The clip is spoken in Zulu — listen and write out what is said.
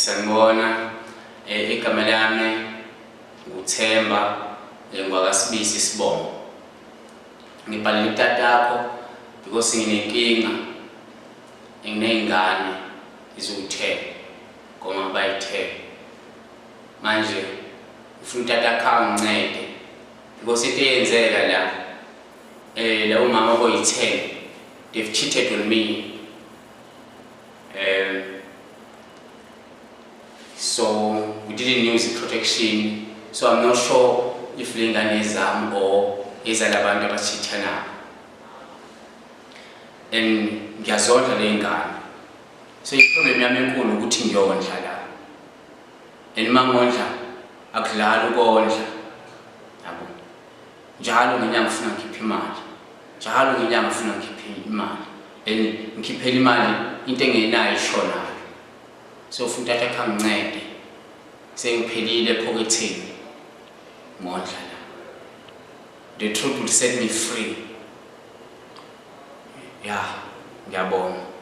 Sanibona, igama lami nguThemba, ngwakaSibisi isibongo. Ngibhalela utatakho because nginenkinga, nginey'ngane eziwu-10, koma bayi-10. Manje ngifuna utatakho angincede because into eyenzeka la, labo mama boyi-10, they've cheated on me. So we didn't use protection, so I'm not sure if le ngane ezami or ezalabantu abachitha nabo. And ngiyazondla le ngane, so i-problem yami enkulu ukuthi ngiyondla la, and uma ngondla akudlali ukondla, yabo. Njalo ngenyanga ufuna ngikhiphe imali, njalo ngenyanga ufuna ngikhiphe imali, and ngikhiphela imali into engenayo ishonayo. So ufuna utata akhe angincede, sengiphelile ephoketheni, ngondla la. The truth will set me free. Ya, ngiyabonga.